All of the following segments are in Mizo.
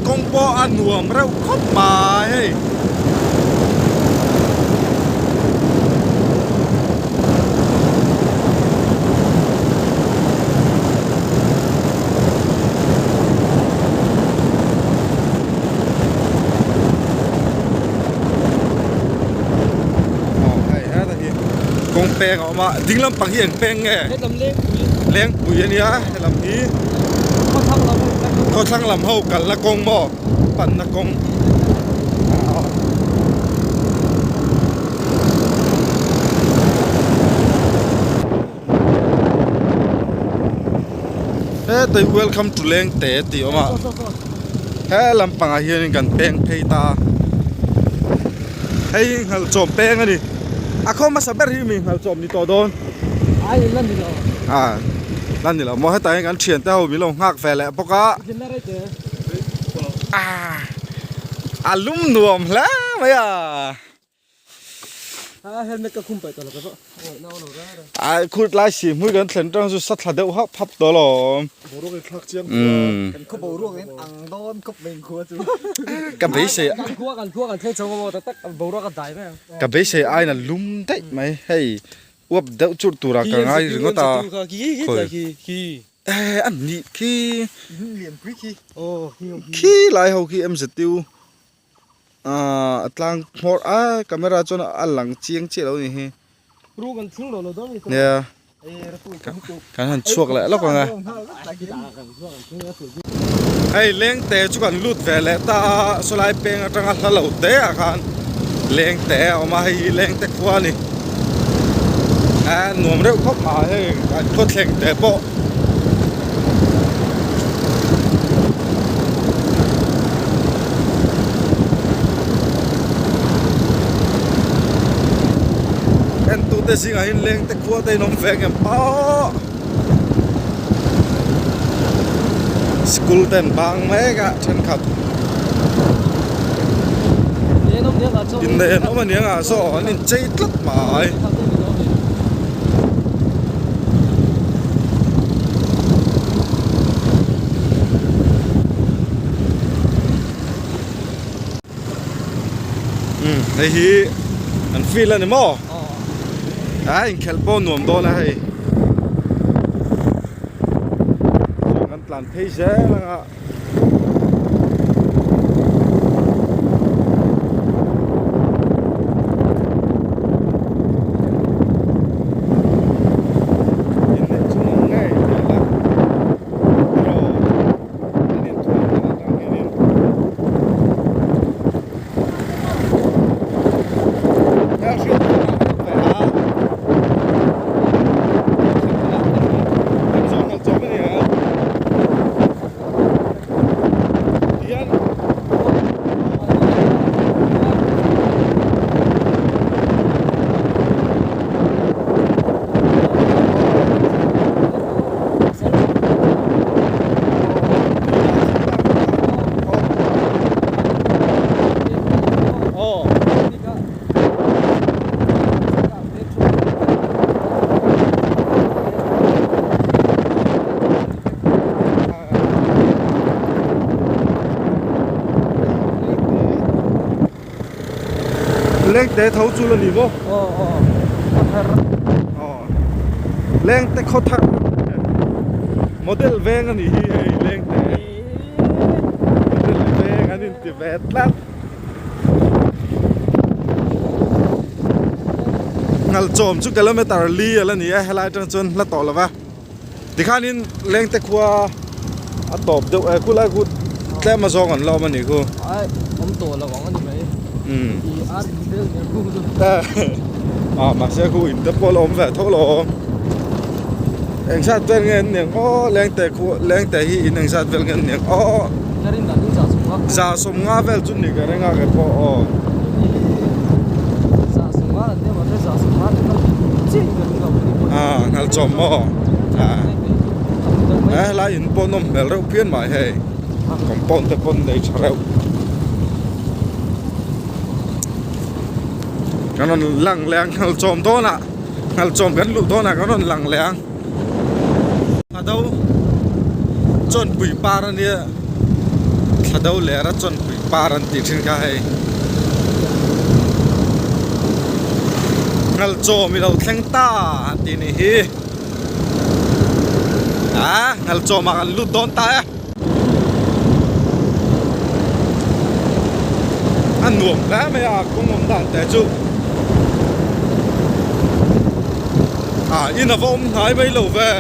kawng pawh a nuam reuh khawp mai hei. Aw hei heta hi kawng peng a awm a ding lampang hi eng peng nge? Helam lengpui. Lengpui a nia helam hi. Khawthlang lam ho kalna kawng. Khawthlang lam ho kalna kawng maw panna kawng. Hetah hi welcome to lengte tih a awm a he lampangah hianin kan peng phei ta a hei hi nghalchawm peng a ni a khaw hmasa ber hi mi nghalchawm ni tawh dawn a la ni lo maw hetah hian kan thiante ho min lo nghak ve leh bawk a a lum nuam hle mai a. Ai khut lai si hmui kan thlen tang chu sa thla deuh hap hap tawh alawm. Ka beisei ka beisei aiin a lum daih mai hei uap deuh churh turah ka ngai ringawt a khawi eh a nih khi khi lai ho khi MZU. Ahh a tlang hmawr a camera chuan a lang chiang chiah lo a ni hi. Nia kan han chhuak leh lawk ang a. Hei lengte chu kan lut ve leh ta a sawlai peng atanga hla lo te ah khan lengte a awm a hei hi lengte khua a ni. A nuam reuh khawp mai hei an khawthleng te pawh. Entute zingah hian leng te khua te in awm ve ngem pawh school te an bang mek a thenkhat inneih an awm aniang ah saw an inchei tlat mai. Umm hei hi an field a ni maw a inkhelh pawh nuam dawn a hei kan tlan phei zel ang a. Lengte tho chu la ni maw? Aw aw khaw thar. Aw Lengte khaw thar model veng a nih hi hei Lengte model veng an inti ve tlat. Ngalchawm chu kilometer li a la ni a helai atang chuan hla tawh lo va. Tikhanin lengte khua a tawp deuh e khulai khu tlem a zawng an la awm a nih khu. Ai awm tawh lo ang a ni mai. Umm. I ar in vel nen khu chu. A mahse khu in te pawh la awm ve tho lo. Eng zat vel nge an niang aw lengte khu lengte hi in eng zat vel nge an niang aw. Ka rin dan in za sawmnga. Za sawmnga vel chu ni ka ring a ke pawh aw. Za sawmnga an nia mahse za sawmnga te kha chiah in ka ring lo ni pawh. A nghal chawm maw a he helai in pawh nawm hmel reuh phian mai hei compound te pawn nei tha reuh kan rawn lang leh ang nghal chawm dawn ah nghal chawm kan luh dawn ah kan rawn lang leh ang a do chawnpui par a nia. Thla do leh a chawnpui par an tih thin kha hei. Ngalchawm i lo thleng ta an tih ni hi. A ngalchawm ah kan lut dawn ta e. A nuam hle mai a kawng awm dan te chu. A in a va awm hnai mai lo ve.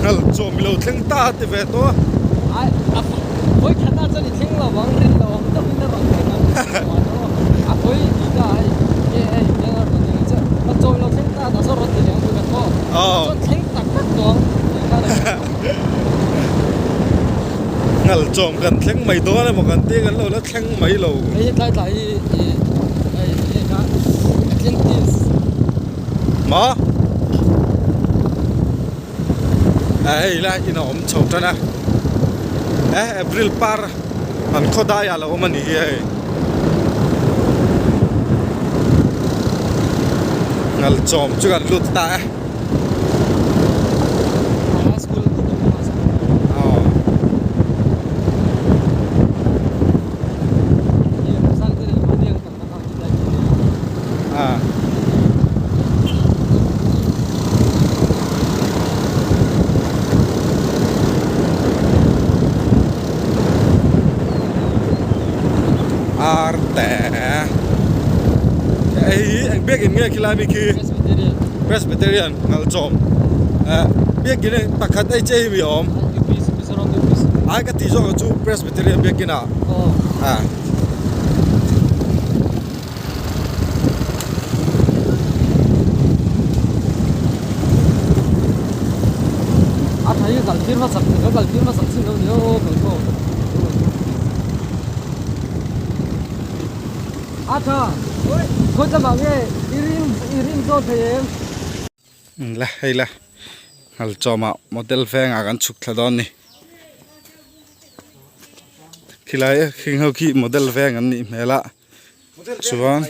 Ngalchawm i lo thleng ta ti ve tawh a. Ngalchawm kan thleng mai dawn emaw kan tia kan lo la thleng mai lo. Maw? A hei lai in a awm chho tan a he April par an khaw dai ah lo awm a ni hi hei ngalchawm chu kan lut ta e. Ar te hei hi eng biakin nge khilai mi khi Presbyterian Ngalchawm biakin pakhat hei che hi mi awm ai ka tih zawk chu Presbyterian biakin ah. A tha hi kal tir hmasak ka kal tir hmasak chin lo ni aw kal pawh a tha khawi tlangah nge i rin i rin zawt thei em. La hei la Ngalchawmah model vengah kan chhuk thla dawn ni. Khilai khing ho khi model veng an nih hmel a chuan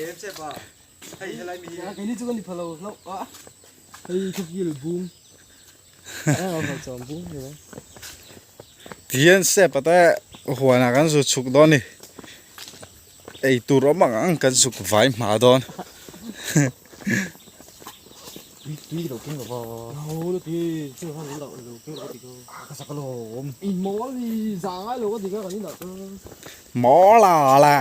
tihian step ah te huanah kan zu chhuk dawn a ni eitur awm ang ang kan zuk vai hma dawn. Maw la la.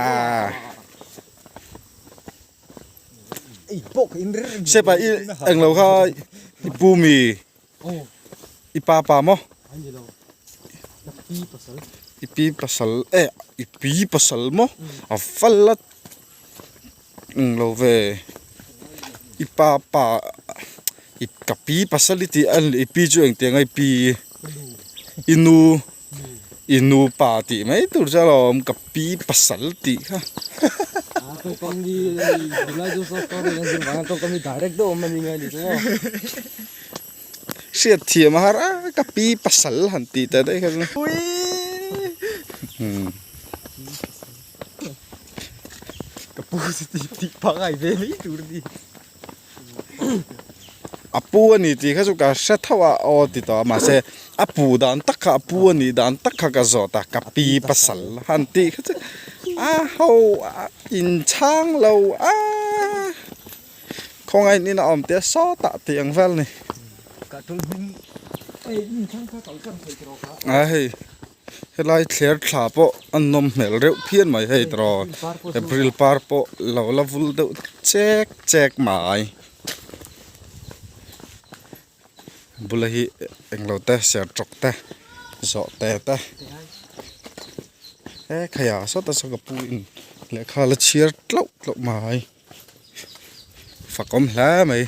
Sepa i englo kha i pu mi i pa pa maw? I pi pasal e i pi pasal maw a val a englo ve i pa pa i ka pi pasal i tih a i pi chu engtiang a i pi i nu. I nupa tih mai tur chu alawm ka pi pasal tih kha. Hriat thiam a har a ka pi pasal han tih ta daih kha chu. Ka pu chu tih pangai ve mai tur a ni. A pu a ni tih kha chu ka hre tho a aw ti tawh a mahse a pu dan tak kha a pu a nih dan tak kha ka zawt a ka pi pasal han tih kha chu a ho a inchhang lo a khawngaih in a awm tia sawtah tih ang vel a ni a hei. Helai thler thla pawh a nawm hmel reuh phian mai hei tawh April par pawh lo la vul deuh chek chek mai bula hi englo te sertawk te zawh te te he khaia sawta saw ka pu in lehkha la chhiar tlauh tlauh mai fakawm hle mai.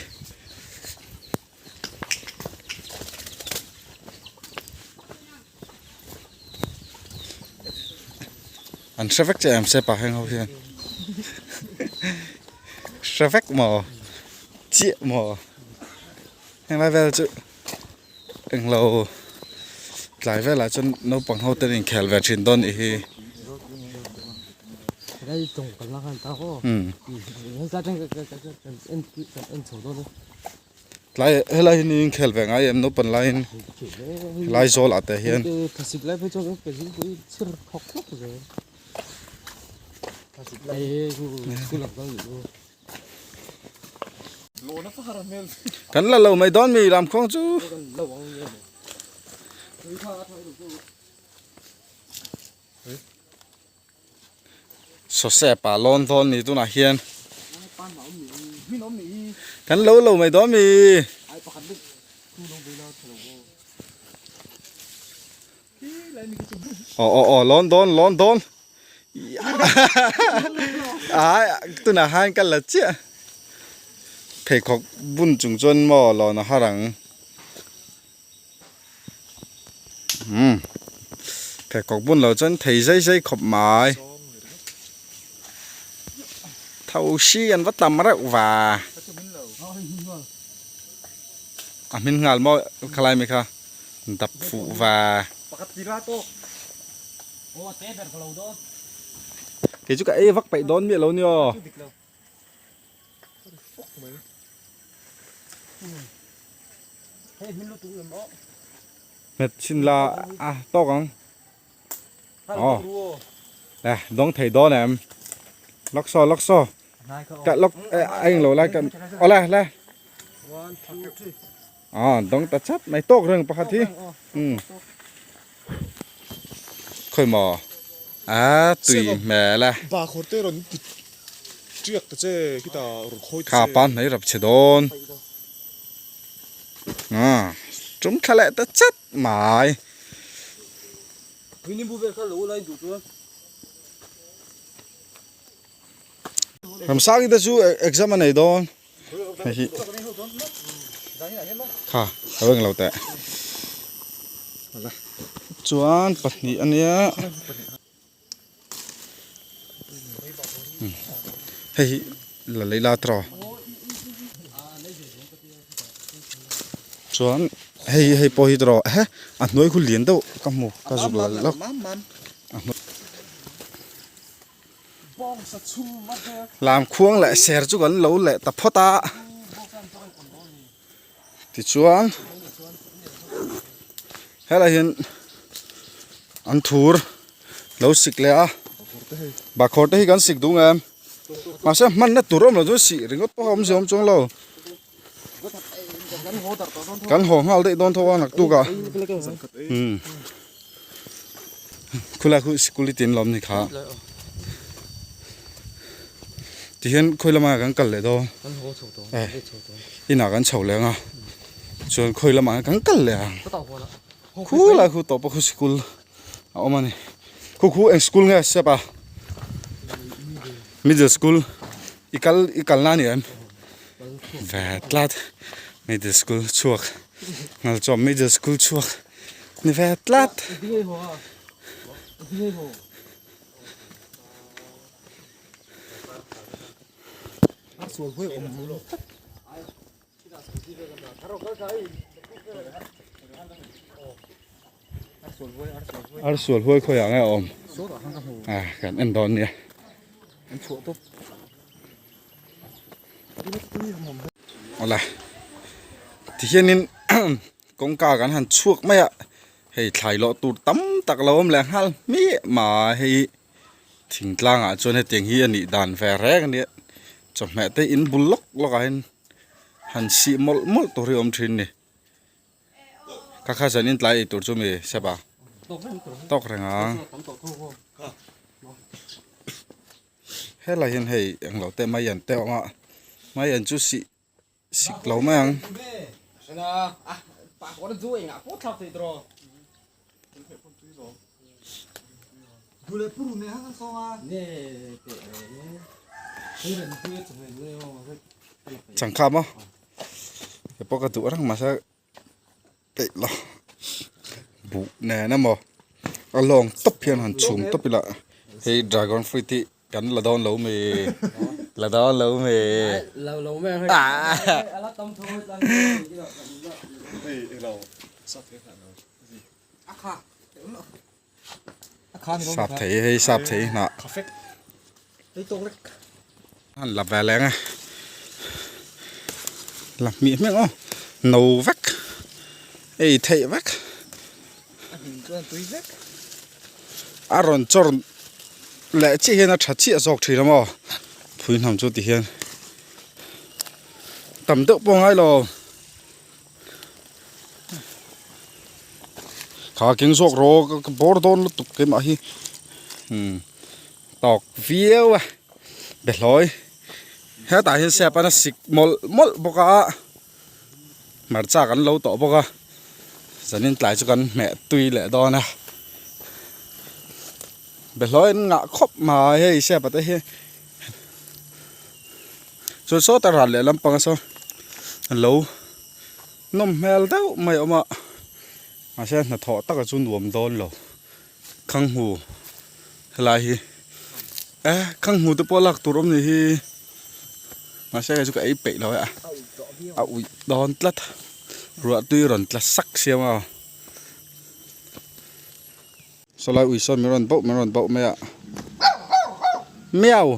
An hre vek che em se pa heng ho hian hre vek maw chiah maw heng lai vel chu englo tlai velah chuan naupang ho ten inkhel ve thin dawn nih hi. Tlai helai hi niin khel ve ngai em naupan laiin helai zawl ah te hian. Kan la lo mai dawn mi lamkhuang chu. Sawse pa lawn dawn ni tunah hian kan lo lo mai dawn mi aw aw aw lawn dawn lawn dawn ai tunah hian ka la chiah pheikhawk bun chung chuan maw lawn a har ang. Umm pheikhawk bun lo chuan thei zai zai khawp mai tho si an va tam reuh va a hmin nghal maw khalai mai kha dap fuh va kei chu ka ei vak peih dawn miah lo ni aw. Hmet chhin la a tawk ang aw le dawng thei dawn em lawk saw lawk saw ka lawk a englo lai ka aw le le aw dawng ta chat mai tawk reng pakhat hi um khawi maw a tui hmel a kha pan hnai rap chhe dawn a tum thla leh ta chat mai. Ramsang te chu exam a nei dawn hei hi kha ka reng lo teh chuan pahnih a nia hei hi la lei la tawh chuan hei hei pawh hi tawh he a hnuai khu lian deuh ka hmu ka zuk la lawk. Lamkhuang leh ser chu kan lo leh ta phawt a tichuan helai hian an thur lo sik leh a bahkhawr te hi kan sik duh ngem mahse hmanna tur awm lo chu sih ringawt pawh a awm zia awm chuang lo kan haw nghal daih dawn tho a naktuk ah umm khulai khu sikul i tin lawm ni kha tihian khawi lamah kan kal leh dawn inah kan chho leh ang a chuan khawi lamah kan kal leh ang khulai khu tawp a khu sikul a awm a ni khu khu eng school nge step a middle school i kal i kal na a ni em ve tlat middle school chhuak nghal chuan middle school chhuak ni ve tlat. Arsual huai khawiah nge a awm a kan en dawn nia awle tihianin kawngka kan han chhuak mai a hei thlai lawh tur tam tak lo awm leh nghal hmiah mai hei thingtlangah chuan hetiang hi a nih dan ve reng a nia chawhmeh te in bul lawk lawk ah hian han sih mawlh mawlh tur hi a awm thin a ni. Ka kha zan in tlai ei tur chu mi sep a tawk reng a helai hian hei englo te mai an te awm a mai an chu sih sik lo mai ang. Changkha maw he pawh ka duh reng mahse peih lo buh nen emaw a lawng tawp hian han chhum tawp ila hei dragon fruit hi kan la dawn lo mi la dawn lo mi Sap thei hei sap thei hnah han la ve leng a la hmih hmeh aw. No vek ei theih vek a rawn chawr leh chiah hian a tha chiah zawk thin a maw phui hnam chu ti hian tam deuh pawh a ngai lo kha keng zawk rawh ka bawr dawn lutuk keimah hi umm tawk viau a behlawi hetah hian step a sik mawlh mawlh bawk a hmarcha kan lo tawh bawk a zanin tlai chu kan hmeh tui leh dawn a behlawi an ngah khawp mai hei step ah te hian chuan sawta ral leh lampang ah sawn lo nawm hmel deuh mai a awm a mahse hnathawh taka chu nuam dawn lo. Khanghu helai hi eh khanghu te pawh lak tur awm ni hi mahse kei chu ka ei peih lo e a uih dawn tlat ruah tui rawn tla sak siam a sawlai ui sawn min rawn bauh min rawn bauh mai a miau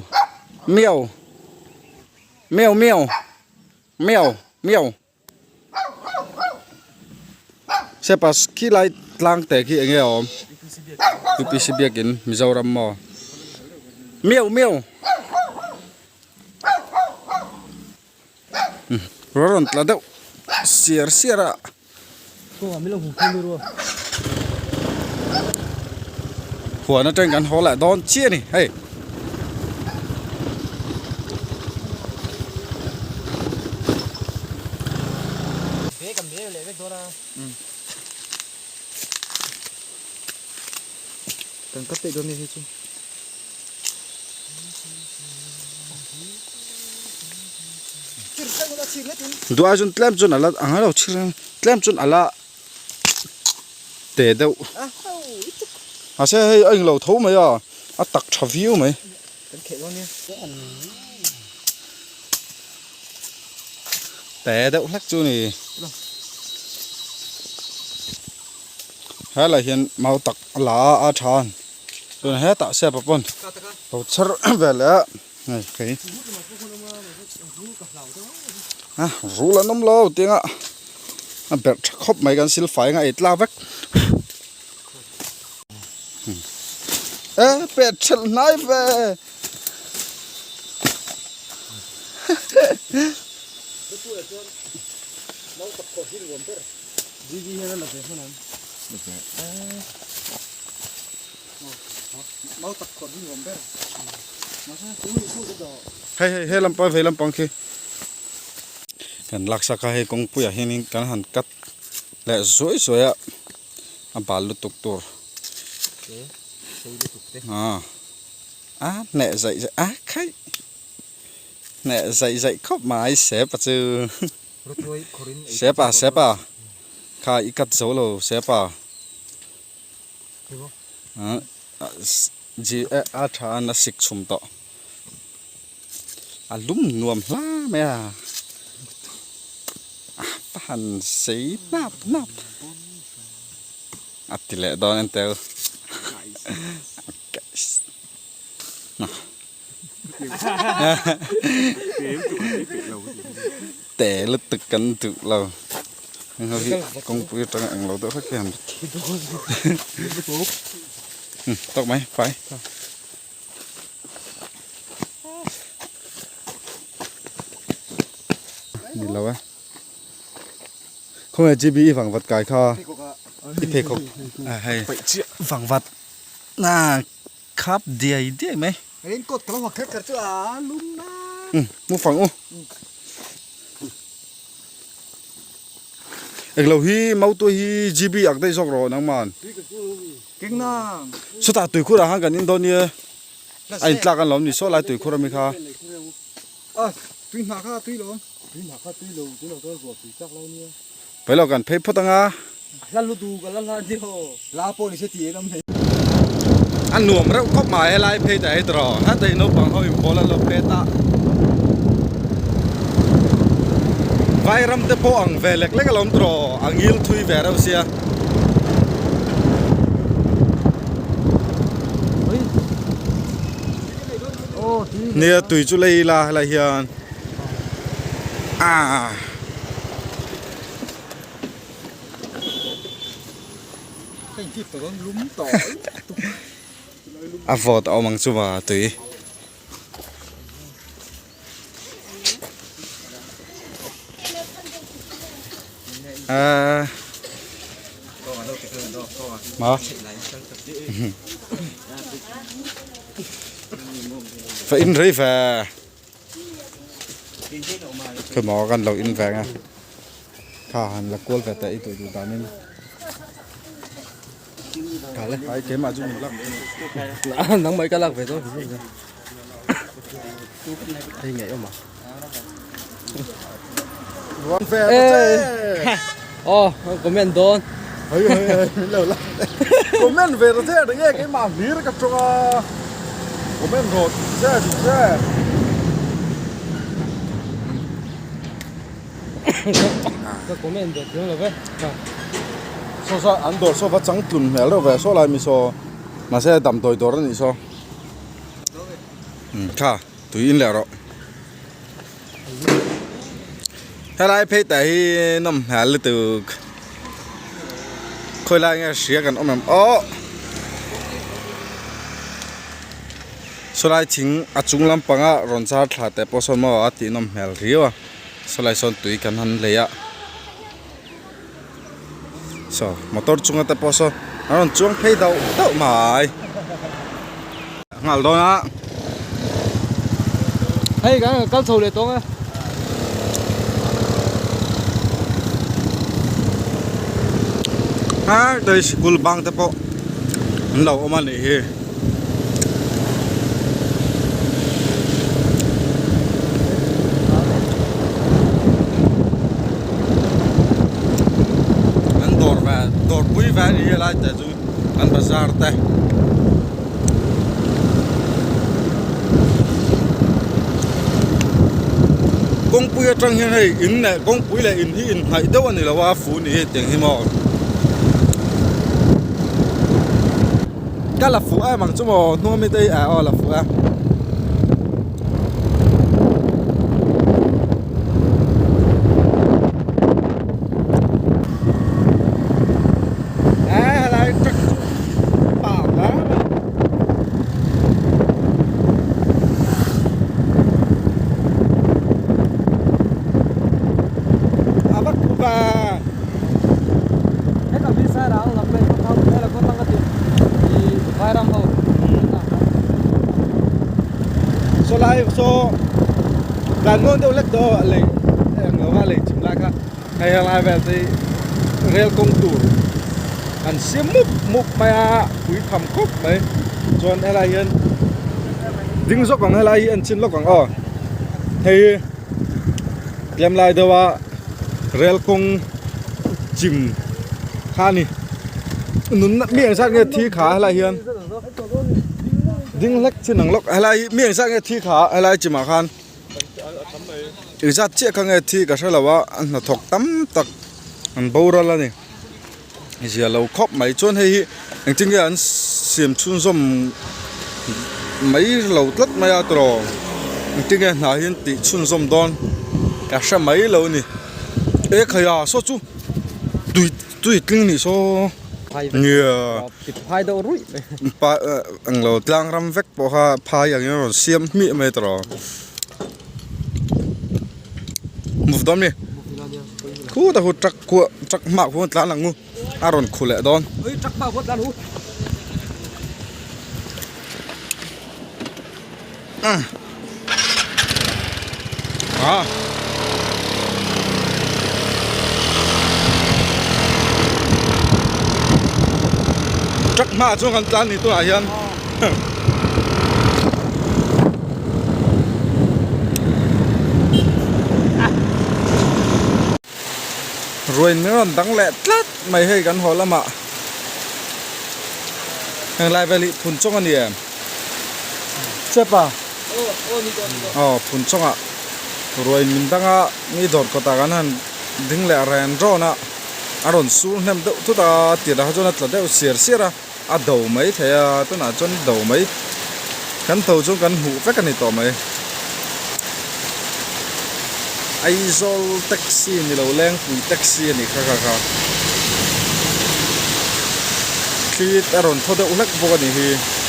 miau miau miau miau miau. Sepa khi lai tlang te khi enge a awm UPC biakin Mizoram maw miau miau ruah rawn tla deuh siar siar a. Huan atang kan haw leh dawn chiah a ni hei. Duh ai chuan tlem chuan ala ang lo chhir tlem chuan ala te deuh mahse hei a englo tho mai a a tak tha viau mai. Te deuh hlek chu ni helai hian mau tak a la a a tha a chuan hetah step ah pawn lo chher ve leh a hei kei a rul an awm lo tianga a berh tha khawp mai kan silfai anga ei tlak vek e pet thelh hnai ve Hei hei he lampang vei lampang khi kan laksak a hei kawngpuiah hianin kan han cut leh zuai zuai a a bal lutuk tur a hneh zaih zaih a khaih hneh zaih zaih khawp mai sepa chu sepa sepa kha i cut zo lo sepa. A tha an a sik chhum tawh a lum nuam hla mai a a han sei hnap hnap a ti leh dawn entel Te lutuk kan duh lo heng ho hi kawngpui atanga englo deuh hlek hian tawk mai fai. Ni lo e khawnge GB i vangvat kai kha i pheikhawk a hei vangvat na. Khap diai diai mai. Raincoat ka lo ha kher kher chu a lum na. Um, mu fang u. Englo hi mautu hi GB ak daih zawk rawh nangman. Keng nang. Sawtah tuikhur ah khan kan in dawn nia. A in tlak an lo ni saw lai tuikhur ami kha. A tui hnah kha tui lo. Tui hnah kha tui lo tunah chuan ruah tui chak lai nia. Pai lo kan phei phawt anga. Hla lutu ka la hla ni ho. Hla pawh ni se ti em mai. A nuam reuh khawp mai helai phei ta hei tawh heta hi naupang ho in ball an lo pet a. Vairam te pawh ang ve lek lek alawm tawh a ngil thui ve reuh sia. Nia tui chu lei ila helai hian. Aaa. A vawt a awm ang chu ma tui. Ma Fa in rei ve. Khi maw kan lo in ve nge. Kha han la kual ve teh i duh duh danin. Kale. Ai keimah chu min lak. Nang mai ka lak ve dawn. Hei ngaih awm a. Ruang ve ta che. Oh, comment dawn. Hei hei hei min lo lak. Comment ve ta che ri nge keimah hlir ka tawng a. Comment rawh che ri che. Ka comment ve thiam lo ve. Saw saw an dawr saw va chang tlun hmel reuh ve saw lai mi saw mahse damdawi dawr a nih saw kha tui in leh rawh helai phei tah hi nawm hmel lutuk khawi lai nge hria kan awm em aw sawlai thing a chung lampanga rawn char thla teh pawh sawn maw a tih nawm hmel riau a sawlai sawn tui kan han lei a. Saw motor chunga te pawh saw an rawn chuang phei dauh dauh mai nghal dawn a. Hei kan kal chho leh tawng e. Ha tei sikul bang te pawh an lo awm a nih hi. An dawr ve dawr pui ve a ni hi helai te chu an bazar te. Kawngpui atang hian hei in leh kawngpui leh in hi inhnaih deuh a ni lo a fu ni hi tiang hi maw. Ka la fuh em ang chu maw hnung ami te hi eh aw la fuh e. Eh helai truck chu pang hle mai. A va khu ve. Saw lai saw dan ngawn deuh hlek tawh a lei eng lo a lei chim lai kha hei helai vel te hi rel kawng tur an siam mup mup mai a pui tham khawp mai chuan helai hian ding zawk ang helai hi en chin lawk ang aw hei hi tlem lai deuh a rel kawng chim kha a ni nunna mi engzat nge thi kha helai hian ding hlek chin ang lawk helai hi mi engzat nge thi kha helai chimah khan engzat chiah kha nge thi ka hre lo a a hnathawk tam tak an boral a ni zia lo khawp mai chuan hei hi engtin nge an siam chhunzawm mai lo tlat mai a tawh engtin nge hna hi an tih chhunzawm dawn ka hre mai lo a ni ekhai a saw chu tui tui tling nih saw nia pa englo tlang ram vek pawh kha phai ang in a rawn siam hmiah mai tawh move dawn mi. Khutah khu truck khuah truck hmaah khuan tlan ang u a rawn khu leh dawn. Ui truck hmaah khuan tlan u. Ah. Truck hmaah chuan kan tlan ni tunah hian. Ruain min rawn dang leh tlat mai hei kan haw lamah heng lai vel hi phun chawng a ni em chepa aw phun chawngah ruain min dang a mi dawr kawtah kan han ding leh ren rawn a a rawn sur hnem deuh thut a tirah kha chuan a tla deuh siar siar a. A do mai thei a tunah chuan do mai kan tho chu kan hmuh vek a ni tawh mai Aizawl taxi ni lo Lengpui taxi a ni kha kha kha. Thli a rawn thaw deuh hlek bawk a nih hi.